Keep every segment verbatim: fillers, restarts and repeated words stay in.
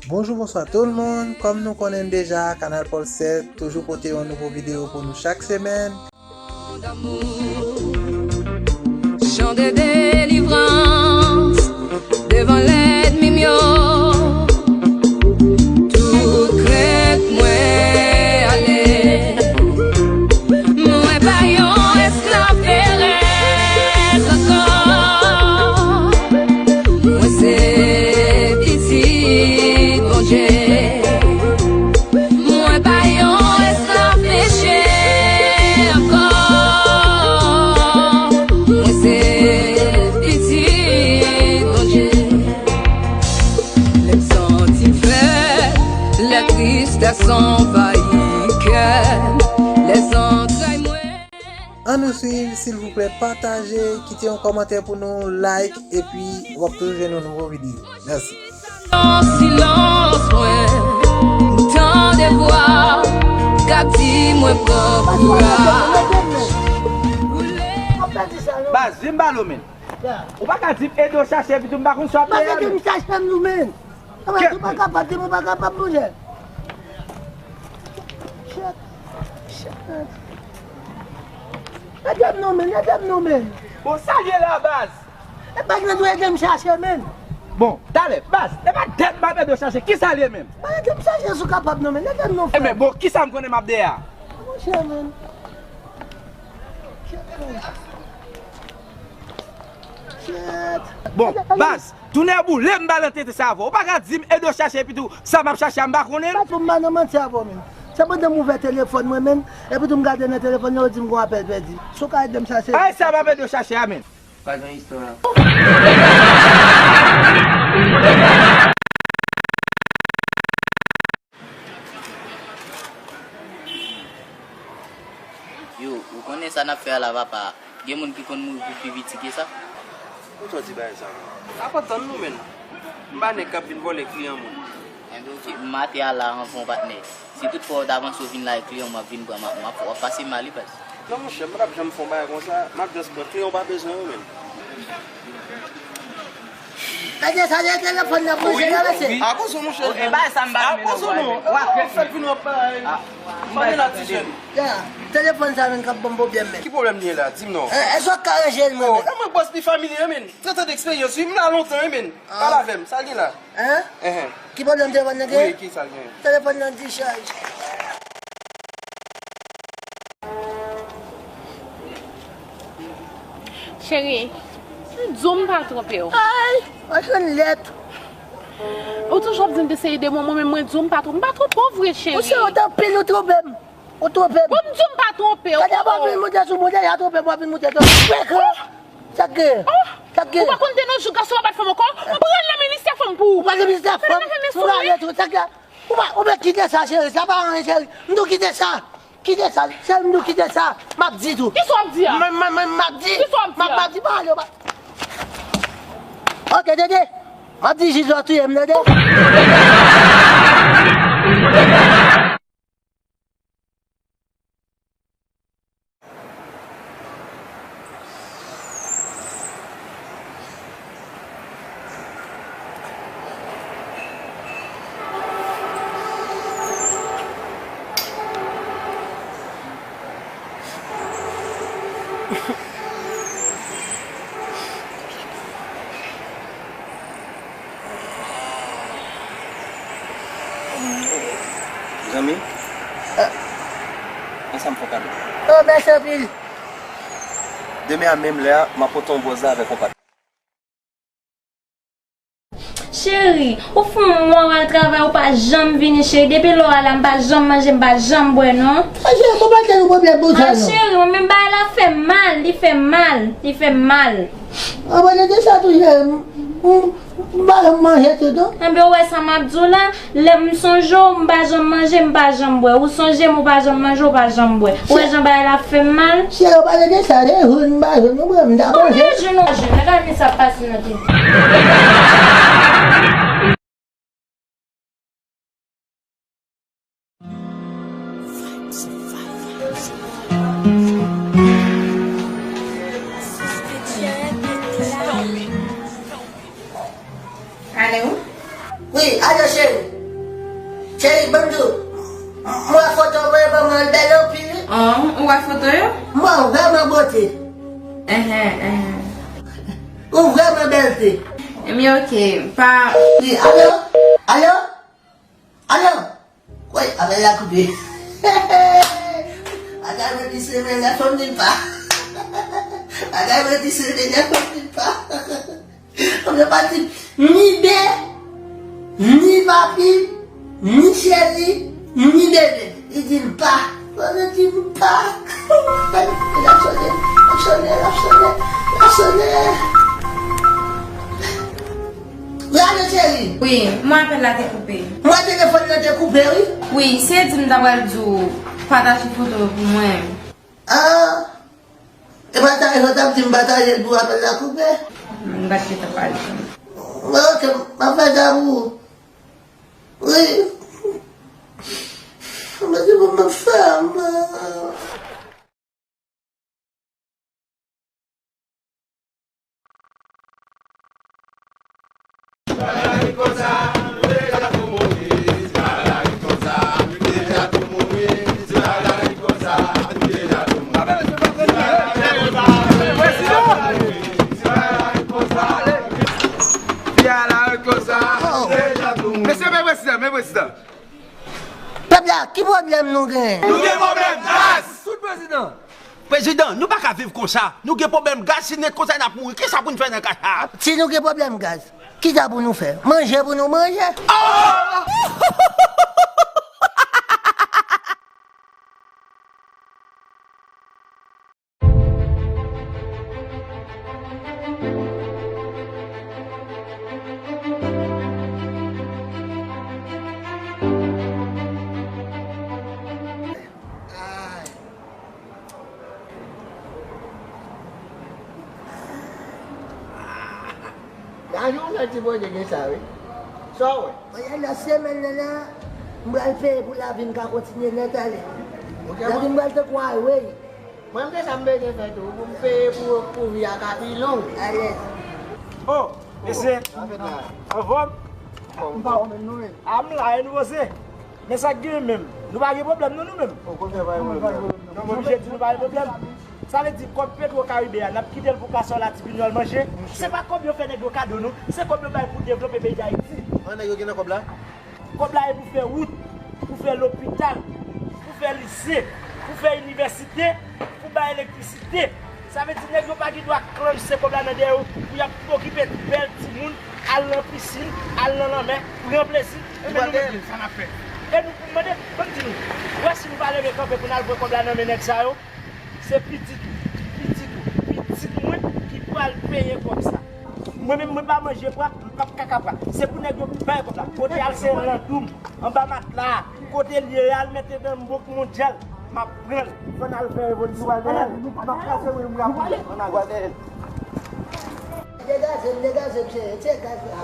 Bonjou, bonswa tout moun. Kòm nou konnen deja, Kanal Pòl sèt toujou pote yon nouvo videyo pou nou chak semèn. D'amour, chant de délivrance devant l'ennemi mio. Tout krent mwen ale. Mwen pa yon esklav perèz ankò. Mwen se pitit Bondye. Mwen pa yon esklav peche ankò. Mwen se pitit Bondye. Lè m santi m fèb, lè tristès anvayi kè m, lè zantray mwen. Ann nou swiv, silvouplè, pataje, kite yon kòmantè pou nou, like, epi w ap toujou jwenn yon nouvo videyo. Mèsi. Nan silans mwen, m tande vwa k ap di mwen pran kouraj. Baz, vin ba l ou menm. Ou pa ka di m ede w chache epi tou m pa konn sa w ap fè a menm. Mwen pa kapab, di mwen pa kapab, monchè. Ede m non, men, ede m non, men. Bon, sa l ye la, baz? E baz nan dwe ede m chache, men. Bon, talè, baz, e pa dèt m ap ede w chache, kisa l ye menm? Ede m chache si w kapab non, men, ede m non, frè. Ebyen, bon, kisa m konnen m ap dèyè a? Monchè, men. Bon, baz, tounen boule m ba l nan tete sa avè w. Ou pa ka di m ede w chache epi tou sa m ap chache a m pa konnen l. Baz, pou m pa nan manti avè w menm. Se pandan m ouvè telefòn mwen menm, epi tou m gade nan telefòn nan, yo di m gon apèl pèdi. Si w ka ede m chache. Ay, sa m ap ede w chache a menm. Pa gen istwa. Yo, ou konnen sa n ap fè a la papa, gen moun ki konn mouri pou pi piti ke sa? Poukisa w di bagay sa menm? Apa tann nou menn. M pa nèg k ap vin vòlè kliyan moun. Enben oke, m mate a la anvan w patnè. Si toutfwa w ta panse w vin la e kliyan w m ap vin pran, m ap, w ap pase mal wi baz. Non monchè, m pa t ap janm fè yon bagay konsa, m ap just pran kliyan w pa bezwen yo menm. Gade sa, lè telefòn nan poze la mesye. A poze w monchè. E bay sa m bay men nan bwa. W ap fè l vin w ap bay. Fanmi la ti jèn. Ya, telefòn sa menm k ap ban m pwoblèm menm. Ki pwoblèm li ye la? Di m non. Èske w ka ranje l mwen menm? Nan mwen bòs li familye menm. Trant an eksperyans wi, m la lontan wi menm. Pale avè m, sa l gen la? Hein? Hein. Ki pwoblèm telefòn nan gen? Wi, ki sa l gen? Telefòn nan dichaj. Cheri, m di w m pa twonpe w. Ay, w jwenn lèt. Ou toujou ap di m te se ede mwen, mwen menm mwen di w m pa twonpe w. M pa twonpe w vre, cheri. Ou se wont anpil, ou twonpe m. Ou twonpe m. Bon, m di w m pa twonpe w. Gade w ap vin moute sou m, ou deja twonpe m, w ap vin moute sou m. Sa k gen? Sa k gen? Ou pa konn te nan jou gason an pa t fè m ankò? Ou pran nan ministè fanm pou ou. Ou pran nan ministè fanm? M prale tou. Sa k gen? Ou pa, ou mèt kite sa, cheri. Sa pa anyen, cheri. M di w kite sa. Kite sa, cheri, m di w kite sa. M ap di tou. Kisa w ap di a? M, m, m, m ap di. Kisa w ap di a? M ap, m ap di, pa ale, pa. Ok, tande. M ap di jij la touye m, tande. Zanmi, ansanm fè kado. Oh, mèsi anpil. Demen a menm lè a, m ap pote yon bòz la avèk yon patnè. Cheri, ou fè yon mwa w al travay, ou pa janm vini, cheri. Depi lè w al la, m pa janm manje, m pa janm bwè, non. Cheri, konprann ke nou pwoblèm pou sa, non. Ah, cheri, mwen menm bagay la fè m mal, li fè m mal, li fè m mal. An, mwen te di sa tou, cheri. M pa janm manje tou, non. Enben, ou wè sa m ap di w la? Lè m sonje w, m pa janm manje, m pa janm bwè. Ou sonje m, ou pa janm manje, ou pa janm bwè. Ou wè jan bagay la ap fè m mal? Cheri, ou pale de sa, de jou m pa jwenn ou bwè, m ta manje. Konbyen jou nou jwenn? Gade sa k pase nan tèt. Alo? Wi, alo cheri. Cheri, bonjou. M wè foto w voye ban mwen, l bèl anpil, wi. An, ou wè foto yo? M wè w vrèman bote. Enhen, enhen. Ou vrèman bèlte. Ebyen, oke, pa. Wi, alo? Alo? Alo? Woy, apèl la koupe. Bagay mwen ki se men lè fanm li pa. Bagay mwen ki se men lè fanm li pa. Fanm yo pa di ni bè, ni papi, ni cheri, ni bebe. Li di l pa. Fanm yo di l pa. L ap sonnen, l ap sonnen, l ap sonnen, l ap sonnen. Rale, cheri. Wi, mwen apèl la te koupe. Mwen telefòn nan te koupe, wi. Wi, se di m ta pral di w pataje foto yo pou mwen. Ah, e pataje, ou t ap di m pataje l pou apèl la koupe? M pa t gentan pale. Mwen, oke, m ap fè sa pou ou. Wi. Mwen di pou m ap fè, mwen. Mesye, men prezidan, men prezidan. Pèp la, ki pwoblèm nou genyen? Nou gen pwoblèm gaz! Tout prezidan! Prezidan, nou pa ka viv konsa. Nou gen pwoblèm gaz, si n ret konsa, n ap mouri. Kisa pou n fè nan ka sa a? Si nou gen pwoblèm gaz, kisa pou nou fè? Manje pou nou manje? Oh! Lajan w fè ti Bondye gen sa, wi. Sa w wè? Mwen, nan semèn nan la, m pral peye pou lavi m ka kontinye nèt ale. Lavi m pral tankou highway. Mwen, m gen sa m bezwen fè tou, pou m peye pou, pou vi a ka pi long. Alèz. Oh, mesye. Anfòm? M pa wè menm non, men. A, m la, e nou poze. Men sa k genyen menm? Nou pa gen pwoblèm non, nou menm. Okontrè, pa gen pwoblèm. Nou oblije di nou pa gen pwoblèm. Sa vle di kòb Petro Karibe a, n ap kite l pou Kasòla Tipinyòl manje? Se pa kòb yo fè nèg yo kado non, se kòb yo bay pou devlope peyi Dayiti. An, nèg yo gen nan kòb la? Kòb la e pou fè wout, pou fè lopital, pou fè lise, pou fè inivèsite, pou bay elektrisite. Sa vle di nèg yo pa gen dwa klanse kòb la nan dèyè yo pou y ap okipe bèl timoun, al nan pisin, al nan lanmè, pran plezi. Enben nou menm, sa n ap fè? E nou pou mande, ban m di nou, ou wè si nou pa leve kanpe pou n al pran kòb la nan men nèg sa yo, se pitit ou, pitit ou, pitit mwen ki pral peye kòb sa. Mwen menm, mwen pa manje pwa, m p ap kaka pwa. Se pou nèg yo bay kòb la. Kote al se landoum, anba matla, kote l ye, al mete nan bank mondyal. M ap pran l. Fò n al fè revolisyon, Gwadèl. M ap kase mwen, m ap pran l. Gwadèl. Degaje m, degaje m, cheri. Tye gaz la.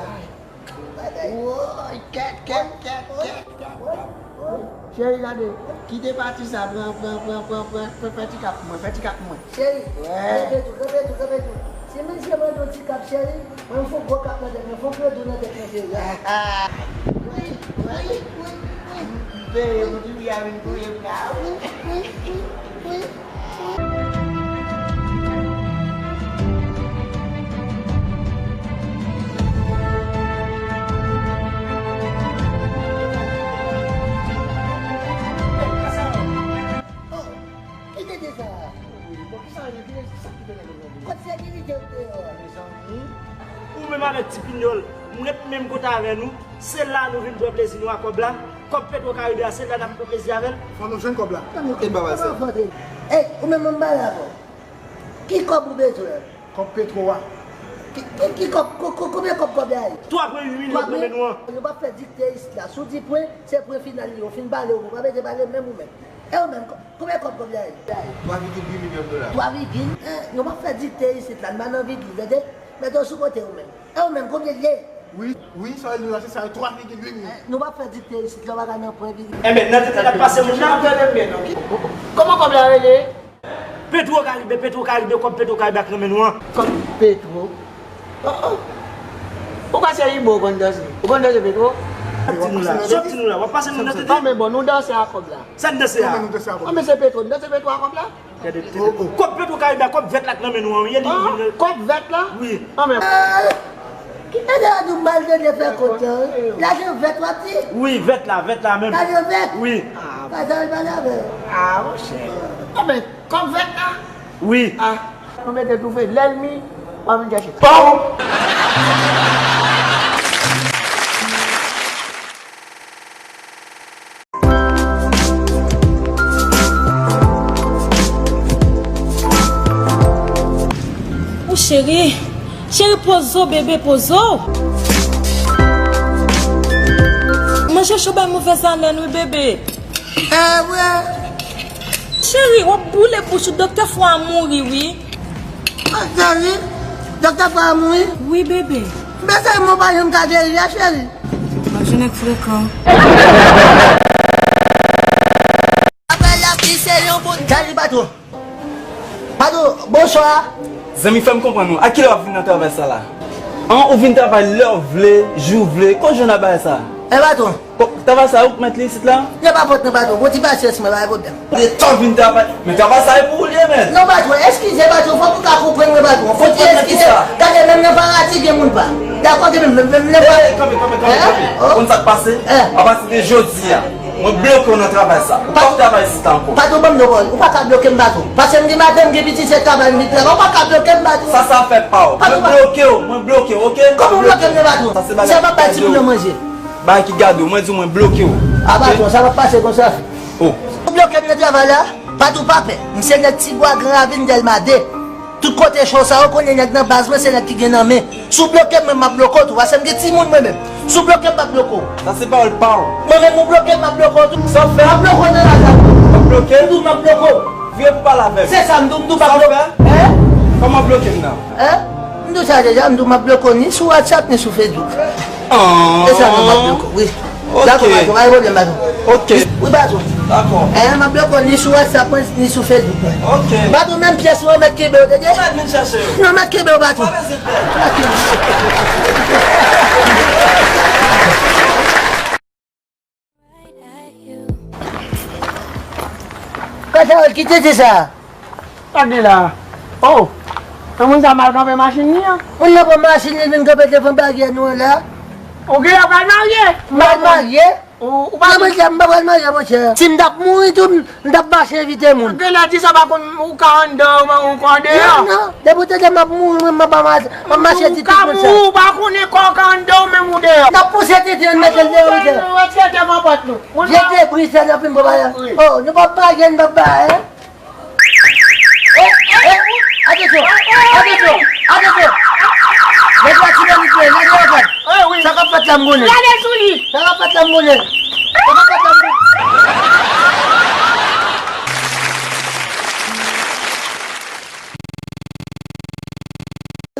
Woy, kèt, kèt, kèt, kèt. Cheri, gade, kite pati sa, pran, pran, pran, pran, pran, pran, fè ti kap pou mwen, fè ti kap pou mwen. Cheri, kanpe tou, kanpe tou, kanpe tou. Si misye mande yon ti kap, cheri, mwen m fè yon gwo kap nan tèt mwen, fè yon pye dou nan tèt mwen, cheri. Wi, wi, wi, wi. M peye pou ti fi a vin touye m la. Wi, wi, wi, wi. Ki tete sa a? Bon, ki sa, ki sa ki te leve lòd? Kot sekirite ou te ye a? Mezanmi. Ou menm avèk Ti Pinyòl, m ret menm kote avè nou. Se la nou vin pran plezi nou ak kòb la. Kòb Petro Karibe a, se la n ap pran plezi avè l. Fò nou jwenn kòb la. Ann nou ken ba sa. Ey, ou menm, m pale avè w. Ki kòb ou bezwen? Kòb Petro a. Ki, ki, ki kòb, ko-, ko-, konbyen kòb kòb la ye? Twa pwen uit milyon k nan men nou an. Nou p ap fè dikte isit la. Si w di pwen, se pwen final li. Ou fin pale, ou pa bezwen pale menm ou menm. E ou menm, ko-, konbyen kòb kòb la ye? Twa vigil uit milyon dola. Twa vigil? Eh, nou p ap fè dikte isit la. Nou pa nan vigil, tande? Mete w sou kote ou menm. E ou menm, konbyen l ye? Wi, wi, sa w di la, se sa, twa vigil uit milyon. Eh, nou p ap fè dikte isit la, w pa ka nan pwen vigil. Enben, nan tete n ap pase moun nan. Tande m byen non. Kòman kòb la rele? Petro Karibe, Petro Karibe, kòb Petro Karibe ak nan men nou an. Kòb Petro? Oh, oh. Ou ka se Ibo ou konn danse? Ou konn danse Petro? Di nou la, sòti nou la, w ap pase nou nan tete. Non, men bon, nou danse a kòb la. Sa n danse a? Non, men nou danse a kòb. Non, men se Petro, nou danse Petro a kòb la. Gade, tete. Kòb Petro Karibe a, kòb vèt la k nan men nou an, wi, e li ki vin. Kòb vèt la? Wi. Non, men. Ki tande a di m mal tande fè kont lan, wi. Lajan vèt w ap di? Wi, vèt la, vèt la menm. Lajan vèt? Wi. Ah, pa sa, pale avè yo. Ah, monchè. Non, men, kòb vèt la? Wi. Ah, nou mete toufe lènmi, pa vin chèche. Pòw! Ou cheri, cheri pozo, bebe pozo. Manje cho bay move zalen wi bebe. Eh, vre. Cheri, w ap boule bouch ou, doktè Fwa a mouri wi. Ah, cheri, doktè Fwa a mouri? Wi bebe. Bezwen mwen pa janm ka geri a, cheri. Mwen jwenn ak frekan. Apre lapli se yon bout. Salut, patron. Patron, bonswa. Zanmi, fè m konprann ou. A kilè w ap vin nan travay sa la? An, ou vin travay lè w vle, jou w vle. Kòman w jwenn ak bagay sa? E patron. Travay sa, ou k mèt li isit la? Gen pa fòt nan patron. Bon, ti pasyans mwen, pa gen pwoblèm. Lè w vin travay, men travay sa e pou ou li ye, men. Non, patron, eskize, patron, fòk ou ka konprann mwen, patron. Fòk ou eskize. Gade, menm nan paradi, gen moun pa. Dakò, gen menm, menm, menm nan paradi. Kanpe, kanpe, kanpe, kanpe. Ou konn sa k pase? Apati de jodi a, mwen bloke w nan travay sa. Ou p ap travay isit la ankò. Patron, ban m yon pawòl. Ou pa ka bloke m, patron. Paske m gen madanm, gen pitit, se travay m vin travay. Ou pa ka bloke m, patron. Sa, sa afè pa w. Mwen bloke w, mwen bloke w, oke? Kòman w bloke m nan, patron? Sa se bagay ki gade w. Bagay ki gade w, mwen di w mwen bloke w. A, patron, sa p ap pase konsa. Ou bloke m nan travay la, patron pa pè. M se nèg Tibwa, Gran Ravin, Dèlma de. Tout kote cho sa, ou konnen nèg nan baz mwen, se nèg ki gen nan men. Si w bloke m, mwen, m ap bloke w tou. Paske m gen timoun mwen menm. Si w bloke m, m ap bloke w. Sa se pawòl pa w. Mwen menm, ou bloke m, m ap bloke w tou. Sa w fè? M ap bloke w nan lajan. W ap bloke? M di w m ap bloke w. Vire pou pale avè m. Se sa, m di w, m di w m ap bloke w. Sa w fè? Hein? Kòman w bloke m nan? Hein? M di w sa deja, m di w m ap bloke w ni sou WhatsApp, ni sou Facebook. Ah. E sa, non, m ap bloke w, wi. Ok. Dakò, patron, pa gen pwoblèm, patron. Ok. Wi, patron. Dakò. Eh, m ap bloke w ni sou WhatsApp mwen, ni sou Facebook mwen. Ok. Patron, menm pyès mwen, mèt kenbe w, tande? Ou mèt vin chèche yo. Non, mèt kenbe w, patron. Pa bezwen pè. Kòsa w kite ti sa? Gade la. Oh! Nan moun sa mal kanpe machin li an. Moun nan pran machin li vin kanpe devan baryè nou an la. Ou genlè pral marye? M pral marye? Ou, ou pa... Non, monchè, m pa pral marye, monchè. Si m t ap mouri tou, m, m t ap mache evite moun. Genlè di sa pa konn ou ka anndan, ou ka andeyò. Non, non. Depi w tande m ap mouri, mwen, m ap mache, m ap mache ti tout moun sa. Ou ka mouri, ou pa konnen kò w ka anndan, ou menm ou deyò. N ap pouse tete, n mete l deyò, wi, deyò. Vye debri sa n ap vin pran bagay. Oh, nou p ap page, n p ap bay, hein? Eh, eh, eh, atansyon, atansyon, atansyon. Nèg la ti bèl li fè, nèg la gad. Sa k ap fèt la m konnen. Gade sou li. Sa k ap fèt la m konnen. Sa k ap fèt la m konnen.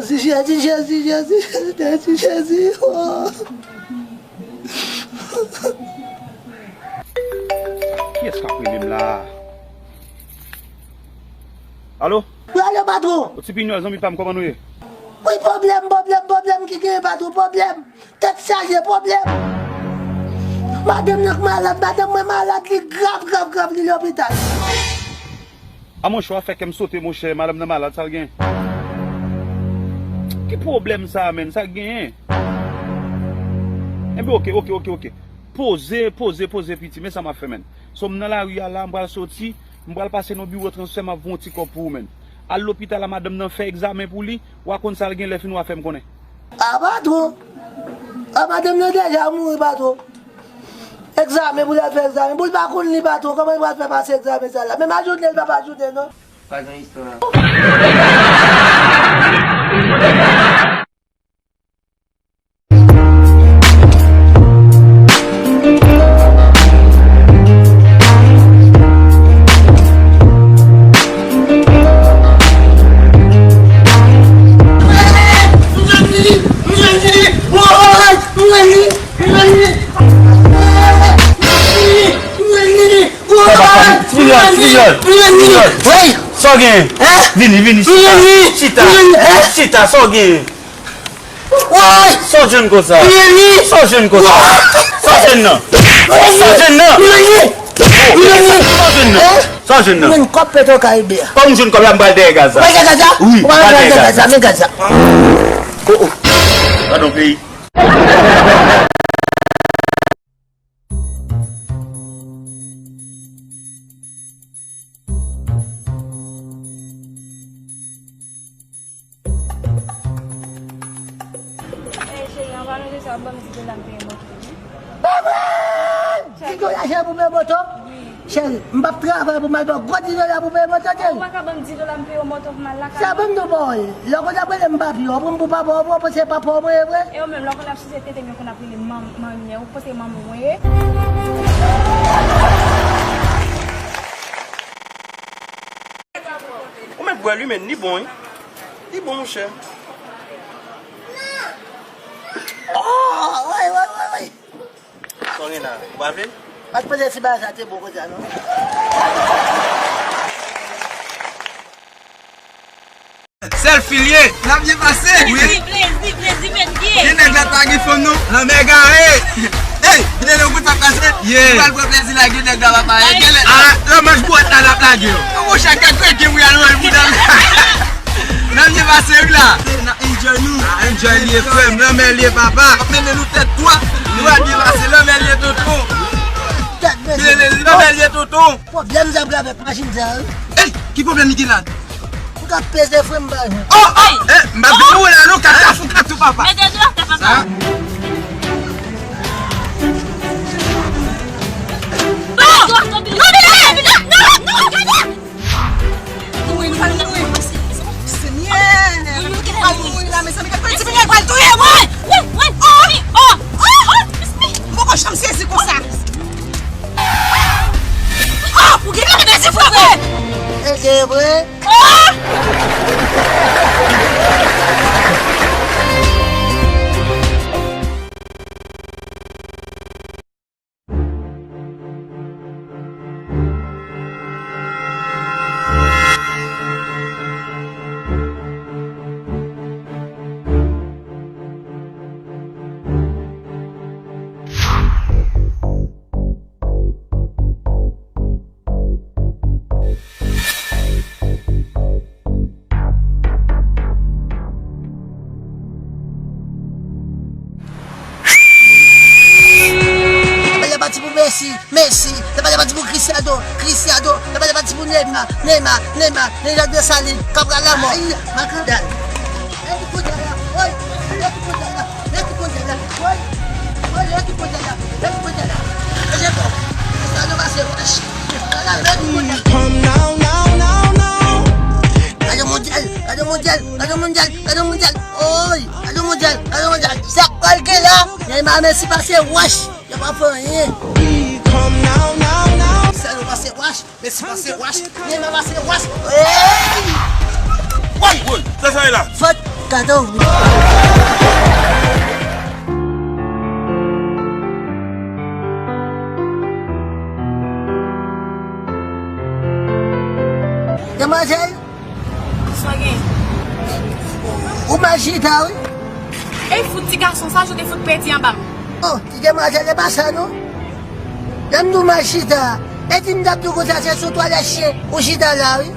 Jezi, Jezi, Jezi, Jezi, Jezi, Jezi, oh. Kiyès k ap rele m la? Alo? Wi, alo, patron. O, Ti Pinyòl, zanmi pa m, kòman nou ye? Wi, pwoblèm, pwoblèm, pwoblèm ki genyen, patron, pwoblèm. Tèt chaje, pwoblèm. Madanm nan k malad, madanm mwen malad, li grav, grav, grav, li lopital. A monchè, w ap fè kè m sote, monchè, madanm nan malad, sa l gen? Ki pwoblèm sa a, menn? Sa k genyen? Enben, oke, oke, oke, oke. Poze, poze, poze, piti. Men sa m ap fè, menn. So, m nan lari a la, m pral soti, m pral pase nan biwo transfè, m ap voye yon ti kòb pou ou, menn. Al lopital la, madanm nan fè egzamen pou li, w a konn sa l gen lè fini, w a fè m konnen. A, patwon! A, madanm nan deja mouri, patwon! Egzamen pou l al fè egzamen. Pou l pa konn li, patwon, kòman l pral fè pase egzamen sa la? Menm ajounen, l p ap ajounen, non. Pa gen istwa. Papa, Ti Pinyòl, Ti Pinyòl, Ti Pinyòl. Sa w genyen? Vini, vini, chita. Chita, chita, sa w genyen? Sa w jwenn konsa? Sa w jwenn konsa? Sa w Jwenn nan. Sa jwenn nan. Sa jwenn nan. Sa jwenn nan. Jwenn kòb Petro Caribe a. Kòm m jwenn kòb la, m pral dèyè gaz la. Ou pral dèyè gaz la? Wi, m pral dèyè gaz la. Men gaz la. Oh, oh. Gadon peyi. Ey, cheri, anvan nou te sa, ban m di dola m peye moto wi. Baba! Di dola cheri pou peye moto? Wi. Cheri, m p ap travay pou m al ba w gwo di dola pou peye moto, cheri. Ou pa ka ban m di dola m peye w moto pou m al lakay mwen? Sa ban m di w pawòl. Lè w konn ap rele m papi, w ap pran m pou papa w, w panse se papa w mwen ye vre? E ou menm, lè w konn ap size tete m, yo konn ap rele manmyè, ou panse se manman w mwen ye? Ou mèt bwè l wi, men li bon wi. Li bon, monchè. Oh, wi, wi, wi, wi. Sa w gen la, ou pa vle? Pa t panse si bagay sa te bon konsa, non. Sèl filye, n ap byen pase. Wi. Plezi, plezi, plezi, men gen. Gen nèg la pa gen fanm non. Lanmè gare. Ey, vin nan kout ap pase. Yeah. Ou pral pran plezi la, gen nèg la pa pare. Gen lè. Ah, nan manch bwat la n ap lage yo. Yon gwo chak kat kweke pou y al wè l pou dam. N ap byen pase wi la. N ap enjoy nou. Ah, enjoy li ye frè m, lanmè li ye papa. Ap mennen nou tèt dwat. Nou pral byen pase, lanmè li ye tonton. Tèt bese. Lanmè li ye tonton. Pwoblèm sa pou avèk machin sa wi. Ey, ki pwoblèm li gen la? M ka peze fren m pa jwenn. Oh, oh, eh, m ap vin ou la non, kaka fou katou papa. Mete dlo atè papa. Sa? Non! Non, non, non, non, non! Senyè! Al mouri la, mezanmi, gad kote ti Miguel pral touye mwen! Wi, wi, wi, oh, oh, oh, oh, m poko janm sezi konsa. Oh, ou gen lòt mezi pou vre! E gen vre? Oh! Lè bal la pati pou Messi, Messi. Lè bal la pati pou Cristiano, Cristiano. Lè bal la pati pou Neymar, Neymar, Neymar. Leandro Dessalines, Cabral Lamor. Ay, Macandal. Lè ki pou dèyè, woy. Lè ki pou dèyè, lè ki pou dèyè, woy. Woy, lè ki pou dèyè, lè ki pou dèyè. Lè ki pou dèyè. Cristiano pase, woy. Lè ki pou dèyè. Gade mondyal, gade mondyal, gade mondyal, gade mondyal. Oy, gade mondyal, gade mondyal. Sa k pral gen la? Neymar, Messi pase wòch. Yo pa fè anyen. Cristiano pase wòch, Messi pase wòch, Neymar pase wòch. Ey! Woy! Woy! Sa sa ye la? Fòt, gade w. Demwazèl, sa gen? Ou mal chita, wi. Ey, fout ti gason sa, ou te fout pèdi anba m. Oh, ti demwazèl, e pa sa, non. Lè m di w mal chita, e di m t ap di w konsa, se sou twalèt chen ou chita la, wi.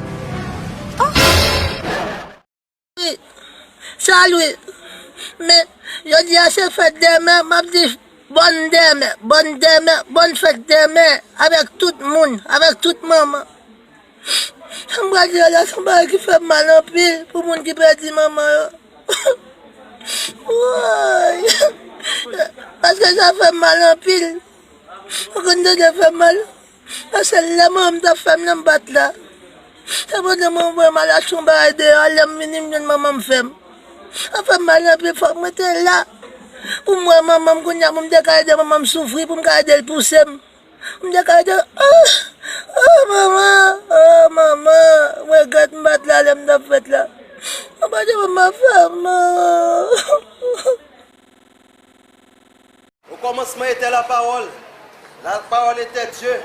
Oh. Wi, sa l wi. Men, jodi a se fèt dèmen, m ap di bòn dèmen, bòn dèmen, bòn fèt dèmen, avèk tout moun, avèk tout manman. Sa m pral di la, se yon bagay ki fè m mal anpil pou moun ki pèdi manman yo. Woy! Paske sa fè m mal anpil. Ou konn tande fè m mal? Paske lè manman m t ap fè m nan m pa t la. Se pandan mwen voye m al achte yon bagay deyò, lè m vini m jwenn manman m fè m. Sa fè m mal anpil, fòk mwen te la. Pou m wè manman m kounye a, pou m te ka ede manman m soufri, pou m ka ede l pouse m. M te ka di, oh, oh, manman, oh, manman, m regrèt m pa t la lè m t ap fèt la. Ou pa t wè m ap fè mal. Au commencement était la parole, la parole était Dieu,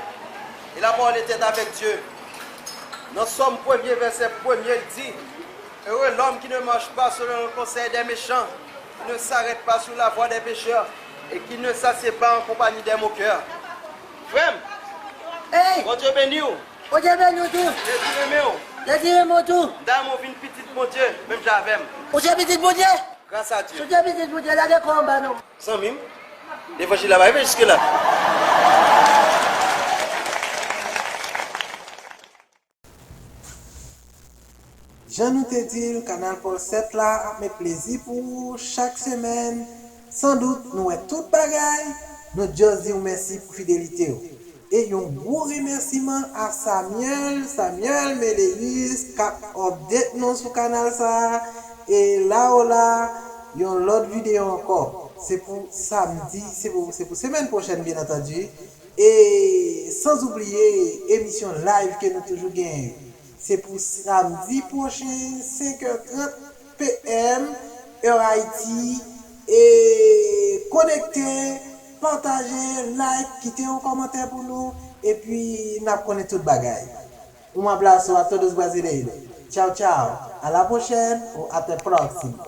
et la parole était avec Dieu. Nan Sòm premye, vèsè premye, li di, Heureux l'homme qui ne marche pas selon le conseil des méchants, qui ne s'arrête pas sur la voie des pécheurs, Et qui ne s'assied pas en compagnie des moqueurs. Frè m, Hey! Bondye beni w. Bondye beni w tou! Jezi renmen w. Jezi renmen w tou! M ta renmen w vin pitit Bondye, menm jan avè m. Ou se pitit Bondye? Gras a Dye. Si w se pitit Bondye, lage kò anba non. Zanmi m, levanjil la pa rive jiske la. Jan nou te di l, Kanal Pòl sèt la ap met plezi pou ou chak semèn. Sandout, nou wè tout bagay. Nou just di w mèsi pou fidelite w. E yon gwo remèsiman a Samuel, Samuel Meleus, k ap update nou sou kanal sa a. E la o la, yon lòt videyo ankò. Se pou samdi, se pou, se pou semèn pwochèn, byen antandi. E sanzoubliye emisyon live ke nou toujou genyen yo. Se pou samdi pwochen, senk è trant p m, èr Ayiti. E konekte, pataje, like, kite yon kòmantè pou nou. Epi n ap konnen tout bagay. Un abraço a todos brasileiros. Tchau, tchau. A la prochaine ou até próximo.